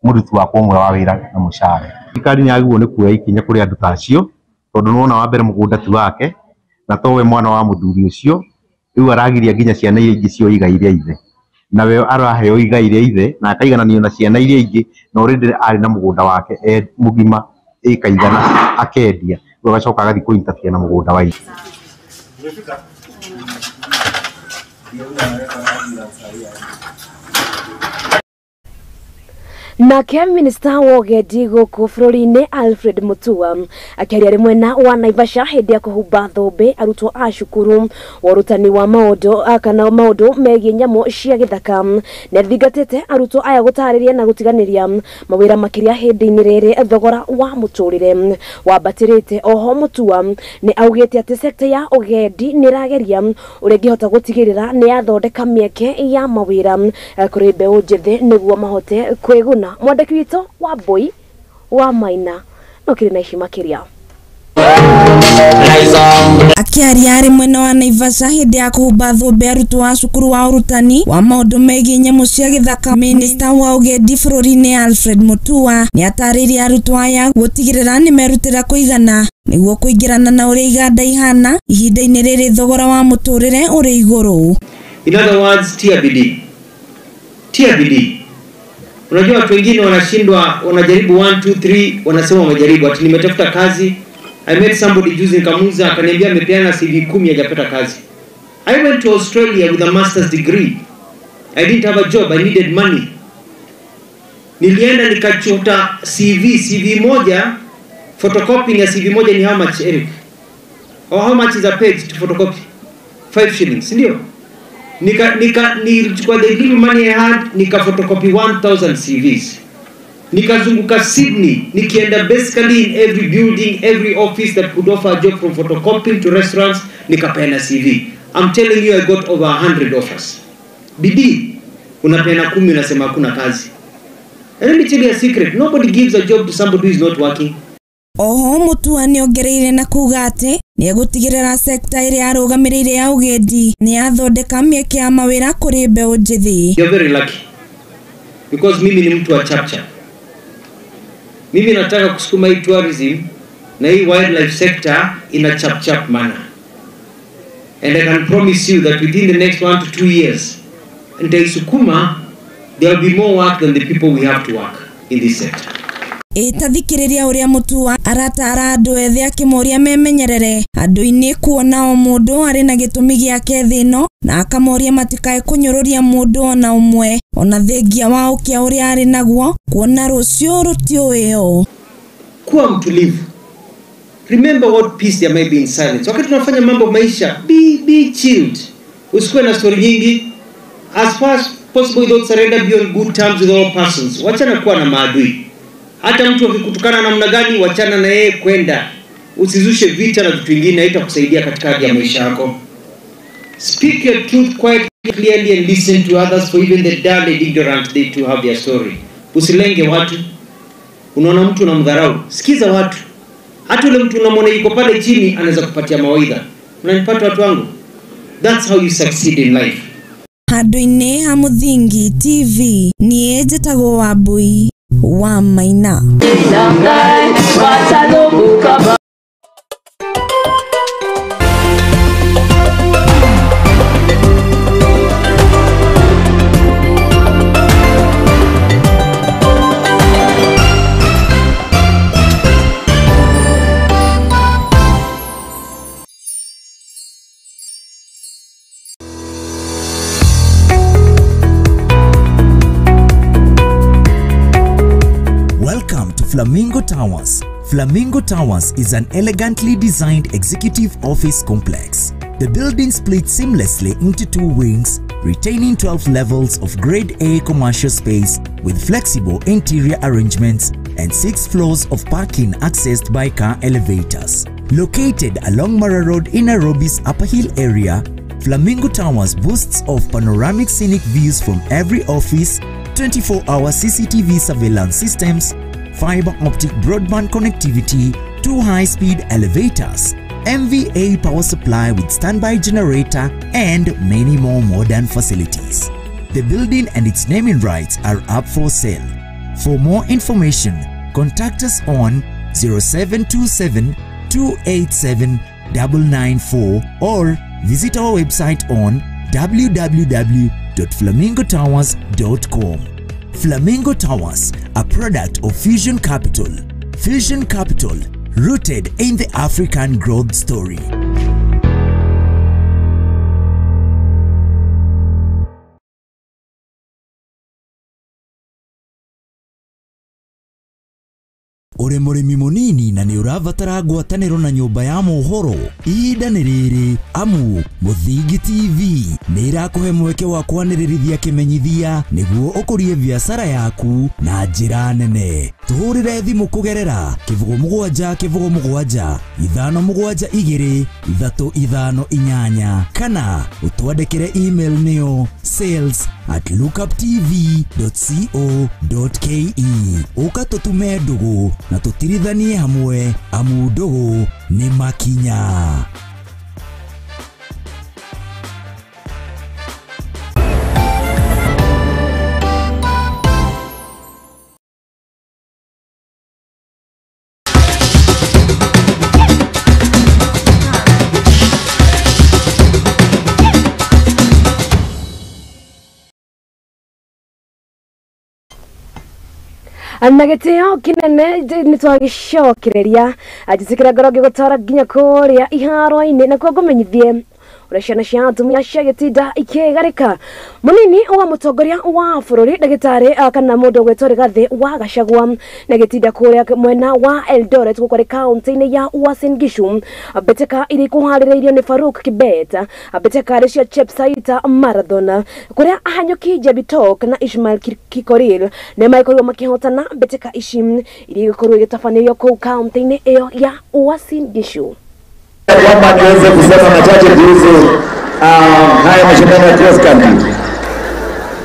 mũruti wakwa ũmwe wa wĩra na mũcare. Thirikari nĩ yagĩrĩirwo nĩ kuoya ikinya kũrĩ andũ ta acio tondũ nĩwona wa mbere mũgũnda ti wake na towe mwana wa mũthuri ũcio rĩu aragiria nginya ciana iria ingĩ cio igai rĩa ithe nawe araheo igai rĩa ithe na akaigananio na ciana iria ingĩ na already arĩ na mũgũnda wake e mũgima ĩka 100 akendia rĩu agacoka agathiĩ kũ-interfere na mũgũnda wa ithe. Nake minista wa ũgendi gũkũ bũrũri-inĩ Alfred Mutua akĩaria arĩ mwena wa Naivasha hĩndĩ ya kũhumba thũmbĩ arutwo a cukuru wa ũrutani wa maũndũ kana maũndũ megiĩ nyamũ cia gĩthaka nĩ athingatĩte arutwo aya gũtarĩria na gũtiganĩria mawĩra makĩria hĩndĩ-inĩ rĩrĩ thogora wa mũtũrĩre wambatĩrĩte. Oho Mutua nĩ augĩte atĩ sekta ya ũgendi nĩ ĩrageria ũrĩa ĩngĩhota gũtigĩrĩra nĩ yathondeka mĩeke ya mawĩra kũrĩ mbeũ njĩthĩ nĩguo mahote kwĩguna. Mwandĩki witũ wa Mbui wa Maina no kĩrĩ na ici makĩria. Akĩaria arĩ mwena wa Naivasha hĩndĩ ya kũhumba thũmbĩ arutwo a cukuru wa ũrutani wa maũndũ megiĩ nyamũ cia gĩthaka, minista wa ũgendi bũrũri-inĩ Alfred Mutua nĩ atarĩirie arutwo aya gũtigĩrĩra nĩ merutĩra kũigana nĩguo kũingĩrana na ũrĩa iganda ihana ihinda-inĩ rĩrĩ thogora wa mũtũrĩre ũrĩ igũrũ. In other words, tia bidii. Tia bidii. Unajua watu wengine wanashindwa, wanajaribu 1 2 3, wanasema wamejaribu, ati nimetafuta kazi. I met somebody juzi nikamuuza, akaniambia amepeana CV 10 hajapata kazi. I went to Australia with a master's degree. I didn't have a job, I needed money. Nilienda nikachota CV moja, photocopying ya CV moja ni how much, Eric? Or how much is a page to photocopy? 5 shillings, ndio? Nilichukua the little money I had, nika photocopy 1000 CVs. Nikazunguka Sydney, nikienda basically in every building, every office that could offer a job from photocopying to restaurants, nikapeana CV. I'm telling you I got over 100 offers. Bidii, unapeana 10 unasema hakuna kazi. And let me tell you a secret, nobody gives a job to somebody who is not working. Oho Mutua nĩongereire na kuga atĩ nĩegũtigĩrĩra sekta ĩrĩa arũgamĩrĩire ya ũgendi nĩyathondeka mĩeke ya mawĩra kũrĩ mbeũ njĩthĩ. You're very lucky. Because mimi ni mtu wa chapchap. Mimi nataka kusukuma hii tourism na hii wildlife sector in a chap-chap manner. And I can promise you that within the next 1 to 2 years, nitaisukuma, there will be more work than the people we have to work in this sector. Ĩtathikĩrĩria ũrĩa Mutua aratara andũ ethĩ akĩmoria memenyerere andũ-inĩ kuona o mũndũ arĩ na gĩtũmi gĩake thĩ ĩno na akamoria matikae kũnyũrũria mũndũ ona ũmwe ona thengia wa ũkĩa ũrĩa arĩ naguo kuona rũciũ rũtiũĩo. Kuwa mtulivu. Remember what peace there may be in silence. Wakati tunafanya mambo maisha, be chilled. Usikuwe na story nyingi. As far as possible without surrender, be on good terms with all persons. Wachana kuwa na maadui. Hata mtu akikutukana namna gani, wachana na yeye kwenda. Usizushe vita na vitu vingine, haitakusaidia katika hali ya maisha yako. Speak your truth quietly, clearly and listen to others, for even the dull and ignorant, they too have their story. Usilenge watu. Unaona mtu unamdharau, sikiza watu. Hata ule mtu unamwona yuko pale chini anaweza kupatia mawaidha. Unanipata watu wangu? That's how you succeed in life. Handũ-inĩ ha Mũthingi TV niĩ njĩtagwo Wambui wa Maina. Flamingo Towers. Flamingo Towers is an elegantly designed executive office complex. The building splits seamlessly into 2 wings, retaining 12 levels of Grade A commercial space with flexible interior arrangements and 6 floors of parking accessed by car elevators. Located along Mara Road in Nairobi's Upper Hill area, Flamingo Towers boasts of panoramic scenic views from every office, 24-hour CCTV surveillance systems, fiber optic broadband connectivity, 2 high-speed elevators, MVA power supply with standby generator, and many more modern facilities. The building and its naming rights are up for sale. For more information, contact us on 0727 287 994 or visit our website on www.flamingotowers.com. Flamingo Towers, a product of Fusion Capital. Fusion Capital, rooted in the African growth story. Uri mũrĩmi mũnini na nĩ ũrabatara ngwatanĩro na nyũmba ya mohoro, ihinda nĩ rĩrĩ amu Mũthingi TV nĩ ĩrakũhe mweke wa kwanĩrĩrithia kĩmenyithia nĩguo ũkũrie biacara yaku na njĩra nene. Tũhũrĩre thimũ kũgerera 07 07 572 358 kana ũtwandĩkĩre email nĩyo sales@lookuptv.co.ke. Ũka tũtume ndũgũ na tũtirithanie hamwe amu ndũgũ nĩ makinya. Na gĩtĩo kĩnene nĩ twagĩcokereria njĩtĩkĩra ngoro ngĩgũtwara nginya kũrĩa iharo-inĩ nakuo ngũmenyithie ũrĩa ciana cia atumia ciagĩtinda ikĩgarĩka. Mũnini wa mũtongoria wa bũrũri ndagĩtarĩ kana mũndũ ũgwĩtwo Rigathĩ wa Gachagua na gĩtinda kũrĩa mwena wa Eldoret gũkũ arĩ kaunti-inĩ ya Uasin Gishu. Mbĩtĩka iria ikũharĩrĩirio nĩ Farouk Kibet, mbĩtĩka arĩ cia Chepsaita Marathon kũrĩa ahanyũki Jebitok na Ishmael Kikorir nĩ magĩkorirwo makĩhotana mbĩtĩka ici iria igĩkorwo igĩtabanĩrio kũu kaunti-inĩ ĩyo ya Uasin Gishu. Kwamba niweze kusema machache kuhusu haya mashindano ya cross country.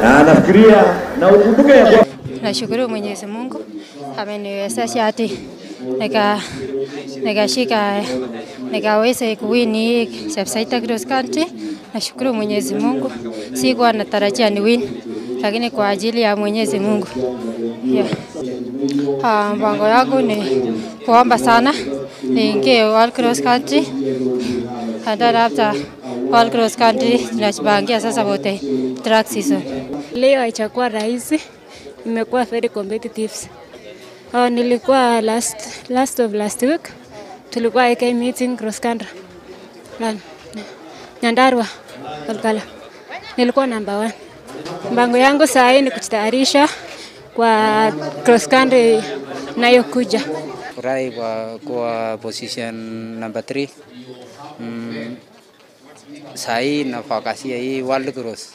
Na nafikiria na ukumbuke ya kwamba nashukuru Mwenyezi Mungu ameniwezesha hadi nikashika nikaweza kuwin hii Chepsaita cross country. Nashukuru Mwenyezi Mungu, sikuwa natarajia ni win, lakini kwa ajili ya Mwenyezi Mungu. Yeah. Mpango yangu ni kuomba sana niingie World Cross Country, and then after World Cross Country tunajipangia sasa wote track season. Leo haijakuwa rahisi, imekuwa very competitive. Nilikuwa last of last week tulikuwa AK meeting cross country. Nyandarua Olkala. Nilikuwa number 1. Mpango yangu saa hii ni kujitayarisha kwa cross country nayokuja. Furahi kwa position number 3. Saa hii nafakasia hii World Cross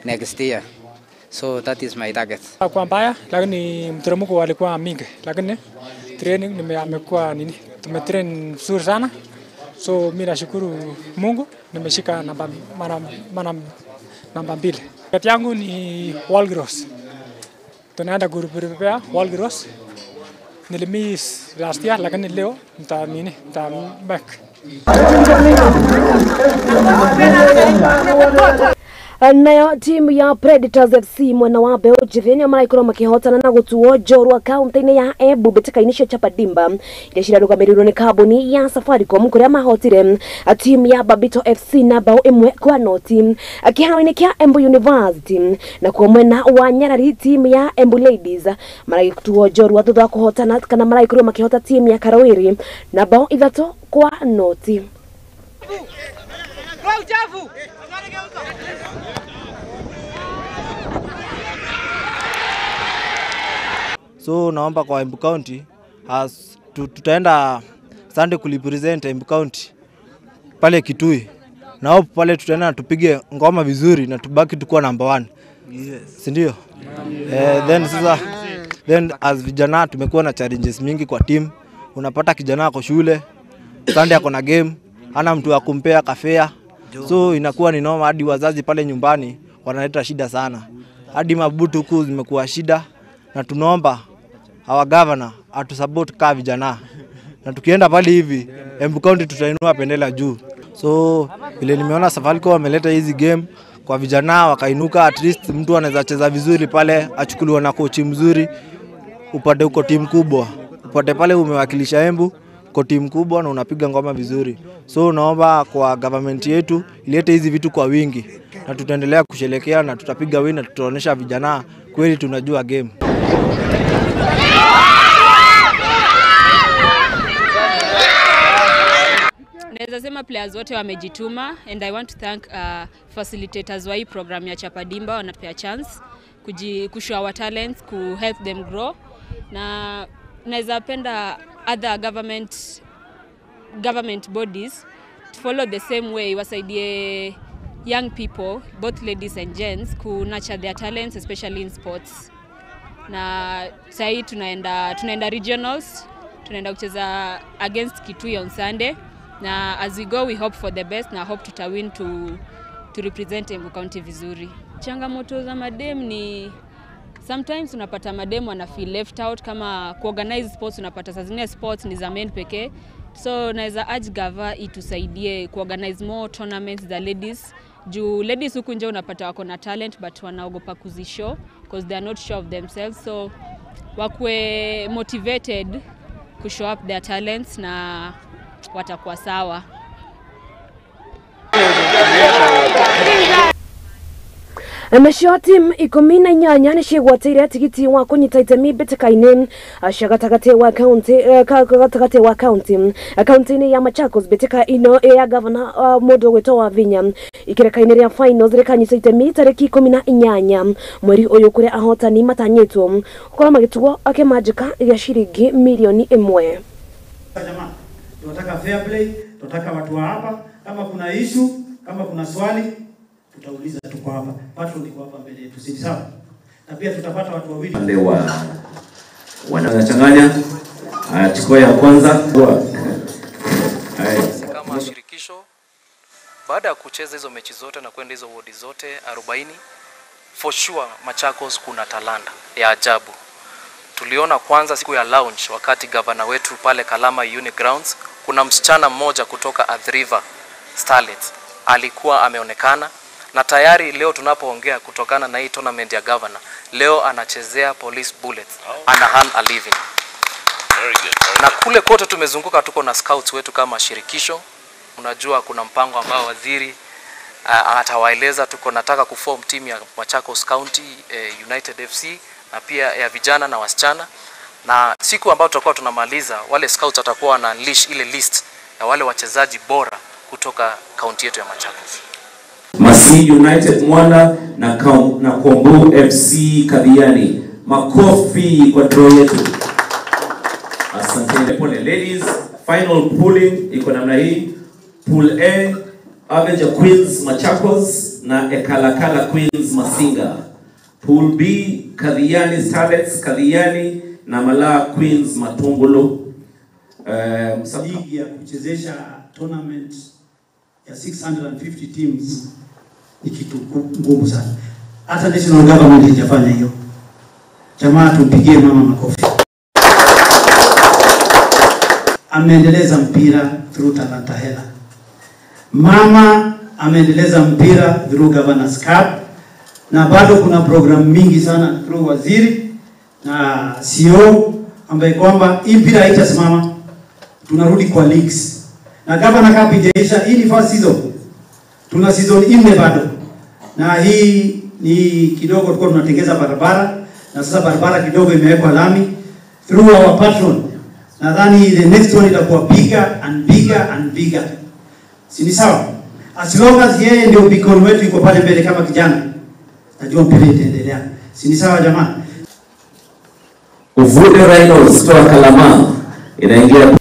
next year. So that is my target. Kwa mbaya lakini mteremko walikuwa mingi, lakini training amekuwa nini, tumetrain vizuri sana. So mimi nashukuru Mungu nimeshika namba 2. Kati yangu ni World Cross. Tunaenda kuprepare World Cross. Nilimiss last year lakini leo nita back. Nayo timu ya Predators FC mwena wa Mbeũ Njĩthĩ nĩo maraikorwo makĩhotana na gũtuo njorua kaunti-inĩ ya Embu mbĩtĩka-inĩ cia Chapadimba iria cirarũgamĩrĩirwo nĩ kambuni ya Safaricom kũrĩa mahotire timu ya Babito FC na bao 1-0 kĩharo-inĩ kĩa Embu University. Na kuo mwena wa Nyarari timu ya Embu Ladies maragĩtuo njorua thutha wa kũhotana kana maraikorwo makĩhota timu ya Karũĩrĩ na bao 3-0. So naomba kwa Embu County as tutaenda Sunday kulipresent Embu County pale Kitui. Na hope pale tutaenda na tupige ngoma vizuri na tubaki tukuwa number 1. Yes. Si ndio? Yeah. Then sasa then as vijana tumekuwa na challenges mingi kwa team. Unapata kijana ako shule, Sunday ako na game, hana mtu wa kumpea kafea. So inakuwa ni noma hadi wazazi pale nyumbani wanaleta shida sana. Hadi mabutu huku zimekuwa shida, na tunaomba our governor atusupport ka vijana. Na tukienda pale hivi Embu County tutainua bendera juu. So vile nimeona Safaricom wameleta hizi game kwa vijana wakainuka, at least mtu anaweza cheza vizuri pale, achukuliwa na coach mzuri, upate uko timu kubwa. Upate pale umewakilisha Embu kwa timu kubwa na unapiga ngoma vizuri. So naomba kwa government yetu ilete hizi vitu kwa wingi, na tutaendelea kusherehekea na tutapiga win na tutaonesha vijana kweli tunajua game. Naweza sema players wote wamejituma, and I want to thank facilitators wa hii program ya Chapadimba, wanatupea chance kushow our talents, ku help them grow. Na naweza penda other government bodies to follow the same way, wasaidie young people, both ladies and gents, ku nurture their talents, especially in sports. Na sahi tunaenda regionals, tunaenda kucheza against Kitui on Sunday. Na as we go we hope for the best na hope tutawin to represent Embu County vizuri. Changamoto za madem ni sometimes unapata madem wana feel left out, kama kuorganize sports unapata saa zingine sports ni za men pekee. So naweza urge gava itusaidie kuorganize more tournaments za ladies. Juu ladies huku nje unapata wako na talent but wanaogopa kuzishow because they are not sure of themselves. So wakue motivated ku show up their talents na watakuwa sawa. Nacio timu 18 nĩ ciĩgwatĩire tigiti wa kũnyita itemi mbĩtĩka-inĩ cia gatagatĩ wa kaunti kaunti-inĩ ya Machakos. Mbĩtĩka ĩno ya gavana mũndũ ũgwĩtwo Wavinya ikereka-inĩ rĩa finals rĩkanyita itemi tarĩki 18 mweri ũyũ, kũrĩa ahotani matanyĩtwo gũkorwo magĩtugwo akĩmanjĩka gĩa ciringi milioni 1. Jamaa, tunataka fair play, tunataka watu wa hapa, kama kuna issue, kama kuna swali tutauliza, tuko hapa. Patron iko hapa mbele yetu, si sawa? Na pia tutapata watu wawili pande wa wanachanganya. Chukua ya kwanza. Kama shirikisho, baada ya kucheza hizo mechi zote na kwenda hizo wodi zote 40, for sure Machakos kuna talanta ya ajabu. Tuliona kwanza siku ya launch wakati gavana wetu pale Kalama Uni Grounds, kuna msichana mmoja kutoka Athi River Starlets alikuwa ameonekana. Na tayari leo tunapoongea, kutokana na hii tournament ya governor, leo anachezea Police Bullets. Ana earn a living. Very good. Na kule kote tumezunguka, tuko na scouts wetu kama shirikisho. Unajua kuna mpango ambao waziri atawaeleza, tuko nataka kuform team ya Machakos County United FC na pia ya vijana na wasichana. Na siku ambayo tutakuwa tunamaliza, wale scouts watakuwa wana unleash ile list ya wale wachezaji bora kutoka kaunti yetu ya Machakos. Masi United Mwala na Kombo FC Kadhiani. Makofi kwa draw yetu. Asante. Pole ladies, final pooling iko namna hii. Pool A, Avenger Queens Machakos na Ekalakala Queens Masinga. Pool B, Kadhiani Starlets Kadhiani na Malaa Queens Matungulu. Ligi ya kuchezesha tournament ya 650 teams ni kitu ngumu sana. Hata national government haijafanya hiyo. Jamaa, tumpigie mama makofi. Ameendeleza mpira through Talanta Hela. Mama ameendeleza mpira through Governors Cup, na bado kuna program mingi sana through waziri na CEO ambaye kwamba hii mpira haitasimama. Tunarudi kwa leagues. Na Governor Cup ijaisha, hii ni first season. Tuna season 4 bado. Na hii ni kidogo tulikuwa tunatengeza barabara, na sasa barabara kidogo imewekwa lami through our patron. Nadhani the next one itakuwa bigger and bigger and bigger. Si ni sawa? As long as yeye ndio beacon wetu iko pale mbele kama kijana, najua mpira itaendelea. Si ni sawa jamaa? Uvude Rhinos kutoka Kalama inaingia.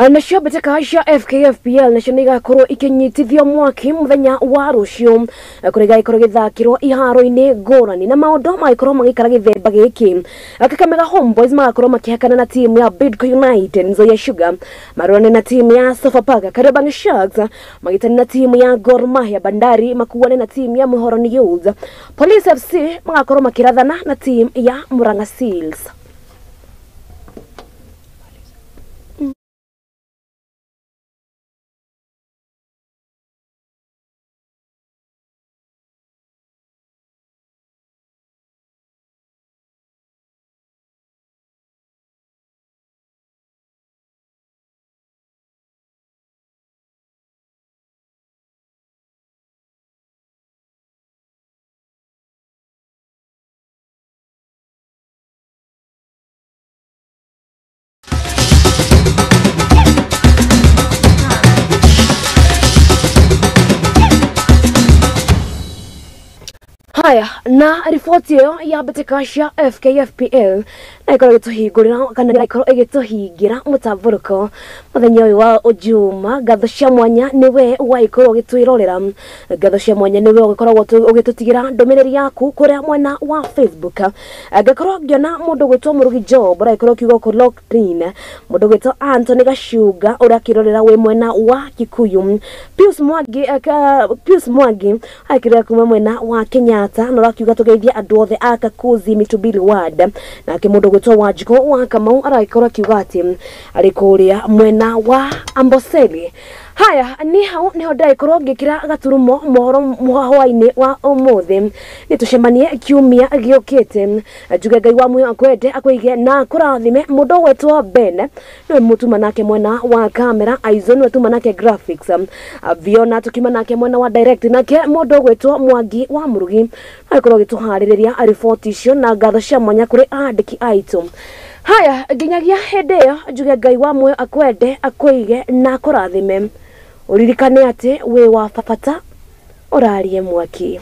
Nacio mbĩtĩka cia FKFPL nacio nĩ igakorwo ikinyitithio mwaki mũthenya wa rũciũ, kũrĩa igagĩkorwo gĩthakĩrwo iharo-inĩ ngũrani na maũndũ magĩkorwo magĩikara gĩthemba gĩkĩ. Kakamega Homeboys magakorwo makĩhakana na timu ya Bidco United, Nzoia Sugar marũane na timu ya Sofapaka, Kariobangi Sharks magĩtane na timu ya Gor Mahia, Bandari makuane na timu ya Muhoroni Youth, Police FC magakorwo makĩrathana na timu ya Murang'a Seals. Haya, na riboti ĩyo ya mbĩtĩka cia FKFPL na ĩkorwo ĩgĩtũhingũrĩra kana ĩkorwo ĩgĩtũhingĩra mũtambũrũko mũthenya ũyũ wa Juma. Ngatho cia mwanya nĩwe waikorwo ũgĩtwĩrorera, ngatho cia mwanya nĩwe ũgĩkoragwo ũgĩtũtigĩra ndũmĩrĩri yaku kũrĩa mwena wa Facebook. Ngakorwo ngĩona mũndũ ũgwĩtwo Mũrugi Job ũragĩkorwo ũkiuga ũkũ locked in, mũndũ ũgwĩtwo Anthony Gacunga ũrakĩrorera wĩ mwena wa Kikuyu, Pius Mwangi akĩrora kuma mwena wa Kenyatta na ũrakiuga tũgeithie andũ othe a Kakuzi Mitubili Ward. Nake mũndũ ũgwĩtwo Wanjikũ wa Kamau aragĩkorwo akiuga atĩ arĩ kũrĩa mwena wa Amboseli. Haya, ni hau niho ndagĩkorwo ngĩkĩra gaturumo mohoro hwaĩ-inĩ wa ũmũthĩ. Nĩ tũcemanie kiumia gĩũkĩte. Njuge Ngai wa muoyo akwende akũige na akũrathime. Mũndũ ũgwĩtwo Ben nĩwe mũtuma nake mwena wa kamera, Aizo nĩwe tuma nake graphics, Viona tũkiuma nake mwena wa direct, nake mũndũ ũgwĩtwo Mwangi wa Mũrugi agĩkorwo agĩtũharĩrĩria riboti icio, na ngatho cia mwanya kũrĩ andĩki aitũ. Haya, nginyagia hĩndĩ ĩyo njuge Ngai wa muoyo akwende akũige na akũrathime. Ũririkane atĩ wĩ wa bata, ũrarie mwaki.